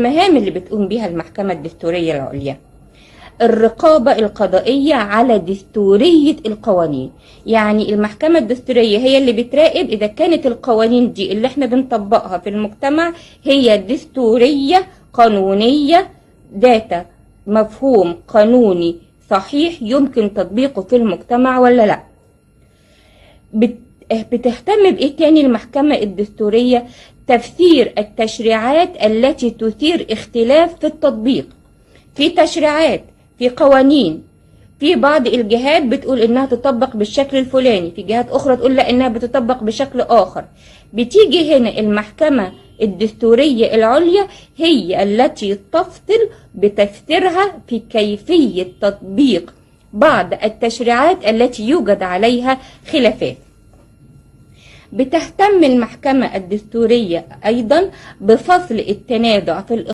المهام اللي بتقوم بها المحكمة الدستورية العليا الرقابة القضائية على دستورية القوانين. يعني المحكمة الدستورية هي اللي بتراقب إذا كانت القوانين دي اللي احنا بنطبقها في المجتمع هي دستورية قانونية ذات مفهوم قانوني صحيح يمكن تطبيقه في المجتمع ولا لا. بتهتم بإيه تاني المحكمة الدستورية؟ تفسير التشريعات التي تثير اختلاف في التطبيق. في تشريعات، في قوانين، في بعض الجهات بتقول انها تطبق بالشكل الفلاني، في جهات اخرى تقول لا انها بتطبق بشكل اخر. بتيجي هنا المحكمة الدستورية العليا هي التي تفصل بتفسيرها في كيفية تطبيق بعض التشريعات التي يوجد عليها خلافات. بتهتم المحكمة الدستورية أيضا بفصل التنازع في